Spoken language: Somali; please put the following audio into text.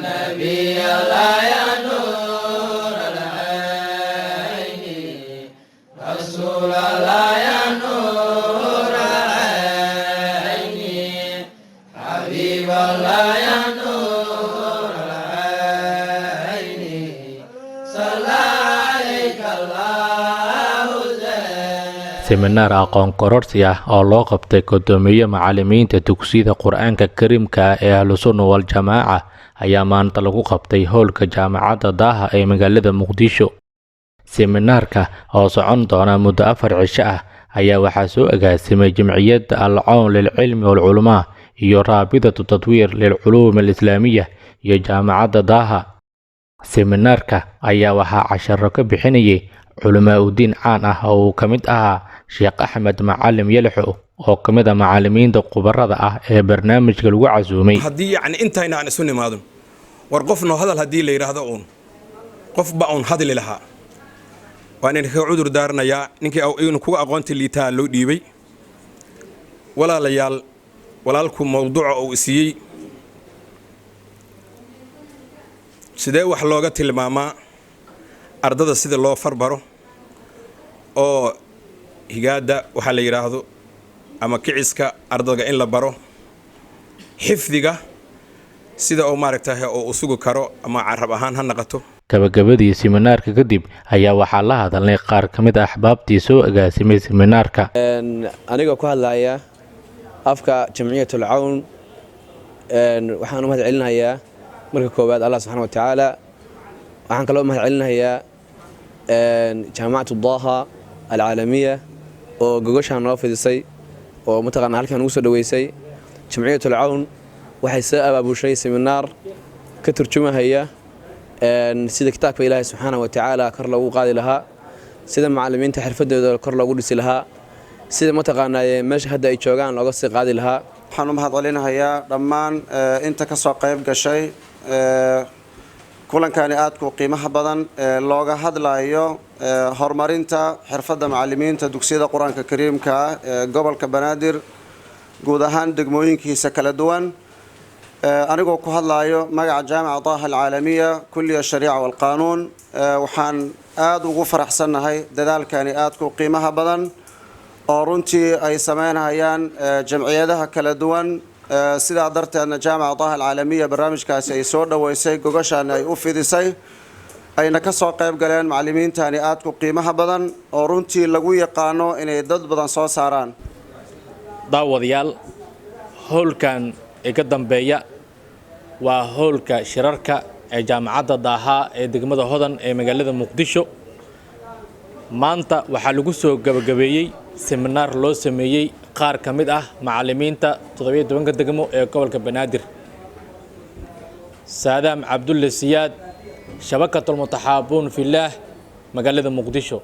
نبي الله يا نور العين، رسول الله يا نور العين، حبيب الله يا نور العين، صلى عليك الله زين. Seminaar aqoon kororsi ah oo loo qabtay guddoomiye macalimiinta dugsiyada Qur-aanka Kariimka ah ee Ahlusunna wal-Jamaaca ayaa maanta lagu qabtay howlka Jaamacadda Daaha ee magaalada Muqdisho. Seminaarka oo socon doona muddo 4 cisho ah ayaa waxaa soo agaasimay Jimciyadda Al-Cawn Lilcilmi Walculumaa iyo Raabitatu Tatwiir Lilculuum Alislaamiya iyo Jaamacadda Daaha. Seminaarka ayaa waxaa casharo ka bixinayay culamaa udiin caan ah oo uu ka mid ahaa Sheekh Axmed Macalim Yalaxo, oo ka mid ah macalimiinta khubarada ah ee barnaamijka lagu casuumay. Haddii yacni intayna aan isu nimaadno, war qofno hadal haddii la yidhaahdo, uun qof ba uun hadli lahaa. Waan idinkaga cudur daaranayaa, ninkii inu kuga aqoonta liitaa loo dhiibay. Walaalayaal, walaalku mawduuca uu siiyey, sidee wax looga tilmaamaa ardada, sida loo farbaro oo higaadda waxaa la yidhaahdo ama kiciska ardayga in la baro, xifdiga sida uu maaragtahay oo u sugi karo ama carab ahaan ha naqato. Gabagabadii siminaarka kadib ayaa waxaa la hadalnay qaar ka mid ah axbaabtii soo agaasimay siminaarka. Anigoo ku hadlaya afka Jamciyatul Cawn, waxaan u mahad celinayaa marka koowaad Allah subxana wa tacaala. Waxaan kaloo u mahad celinayaa Jaamacatu Daaha Alcaalamiya oo gogoshaan noo fidisay oo mataqaana halkan ugu soo dhoweysay. Jamciyatul Cawn waxay soo abaabushay seminaar ka turjumahaya sida kitaabka Ilaahay subxaana wa tacaala kor loogu qaadi lahaa, sida macalimiinta xirfadooda kor loogu dhisi lahaa, sida mataqaanaa meesha hadda ay joogaan looga sii qaadi lahaa. Waxaan u mahad celinahayaa dhammaan inta ka soo qayb gashay kulankani aadku qiimaha badan ee looga hadlayo horumarinta xirfadda macalimiinta dugsiyada Qur-aanka Kariimka ah ee gobolka Banaadir, guud ahaan degmooyinkiisa kala duwan. Anigoo ku hadlayo magaca Jaamica Daaha Alcaalamiya, Kulliya Shariica walqaanuun, waxaan aada ugu faraxsannahay dadaalkani aadku qiimaha badan oo runtii ay sameynhayaan jamciyadaha kala duwan. Sidaa darteedna Jaamica Daaha Alcaalamiya barnaamijkaasi ay soo dhoweysay, gogoshaana ay u fidisay, ayna ka soo qayb galeen macalimiintani aadku qiimaha badan oo runtii lagu yaqaano inay dad badan soo saaraan. Daawadayaal, howlkan iga dambeeya waa howlka shirarka ee Jaamacadda Daaha ee degmada Hodan ee magaalada Muqdisho. Maanta waxaa lagu soo gabagabeeyey seminaar loo sameeyey qaar ka mid ah macalimiinta 17-ka degmo ee gobolka Banaadir. Saadaam Cabdulle Siyaad, Shabakatul Mutaxaabuun Filaah, magaalada Muqdisho.